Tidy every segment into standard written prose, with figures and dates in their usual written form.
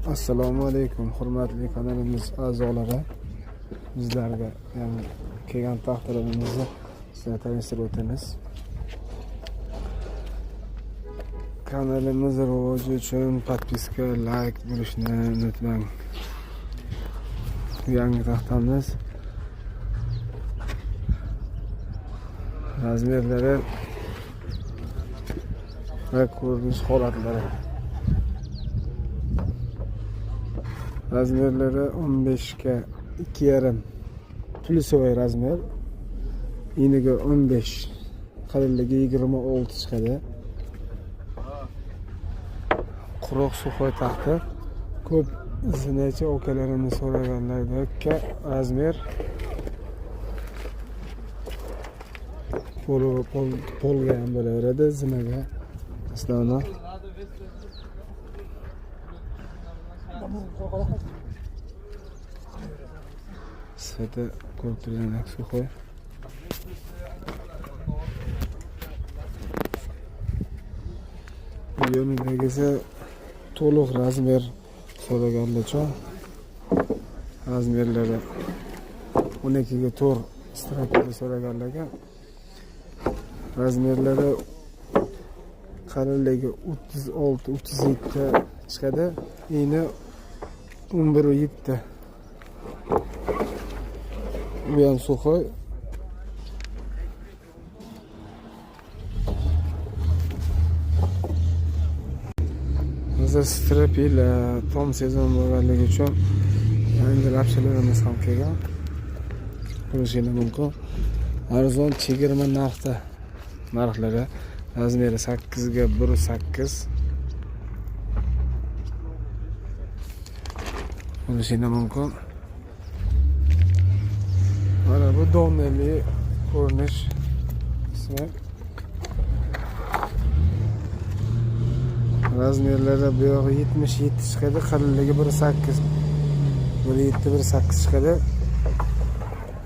Assalomu alaykum, hurmatli kanalimiz a'zolari. Bizlarga ya'ni kelgan taxtalarimizni sizlarga tanishtirib o'tamiz. Kanalimiz rivoji uchun podpiska, layk bo'lishni unutmang. Yangi taxtamiz razmerlari va ko'rinish holatlari. Razmerlari 15 ga 2,5 plyusovoy razmer. Eniga 15, qalinligi 26 chiqadi. Quruq suxoy taxta. Ko'p zinachi akalarimiz so'raganlardagi razmer. Polga ham bo'laveradi, zinaga. Aslana. Sifati ko'rib turgandek suxoy. Yonidagisi to'liq razmer so'raganlarcha razmerlari 12 ga 4 stropili so'raganlarga razmerlari qalinligi 36 37 chiqadi, eni 11,7. Bu ham suxoy. Hozir stropila tom sezon bo'lganligi uchun yangi lapshalarimiz ham kelgan. Ko'rishingiz mumkin. Arzon chegirma narxda. Narxlari razmeri 8 ga 1.8. Ko'rishingiz mumkin. Mana bu doneli ko'rinish qismi. Razmerlari bu yog'i 77 chiqadi, qalinligi 1.8. 1.7 1.8 chiqadi.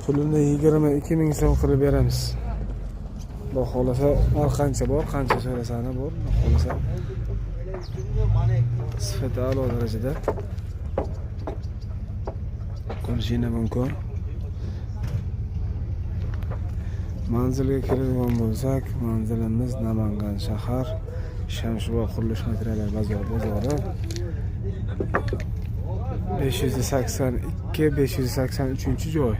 Pulini 22 ming so'm qilib beramiz. Xudo xohlasa, narx qancha bor, qancha so'rasani bor, xudo xohlasa. Sifati a'lo darajada. Ko'rishingiz mumkin. Manzilga keladigan bo'lsak, manzilimiz Namangan shahar, Shamshibog qurilish materiallar bozori. 582 583 joy.